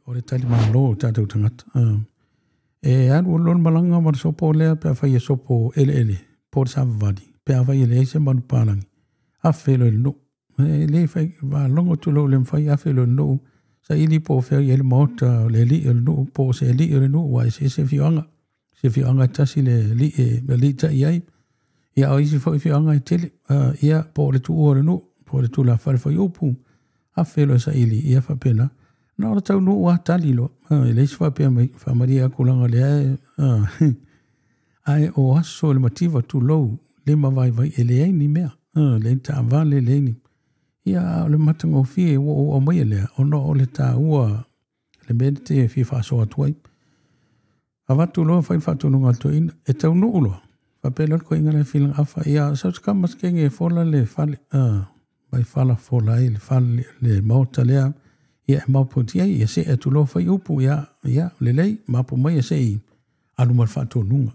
O le talimalo o tatou tagata. E alu loa le malaga ma le sopo lea pe afai e sopo eleele po o le savavali, pe afai e leai se manupapalagi, afe loa i le nuu. E le fai faalogo atu loa ua le mafai afe loa i le nuu, saili po o fea o i ai le maota o le alii o le nuu po o se alii o le nuu aua e eseese afioaga. Se afioaga e tasi le alii e aliitai ai, ia a o isi foi afioaga e tele, ia po o le tuua o le nuu, po o le tulafale fuaiupu, afe loa e saili, ia faapena. Na o le taunuu lava tali loa, e leai se faapea mai, faamalie atu leaga o lea e, ae o aso i le mativa tulou, lima vaivai e leai ni mea, leai ni taavale, leai ni... Ia a o le matagofie ua ou aumaia lea, ona o le taua le mea lea e fia faasoa atu ai. Avatu loa fai le faatonuga a le toeaina, e taunuu loa, faapea loa le toeaina la e filiga afa, ia sau se tama se teine e fola le fale, mai fala fola ai le fale, le maota lea, ia e maopootia ai, ia see atu loa fai upu, ia, ia, lelei, mapu mai se i alu ma le faatonuga.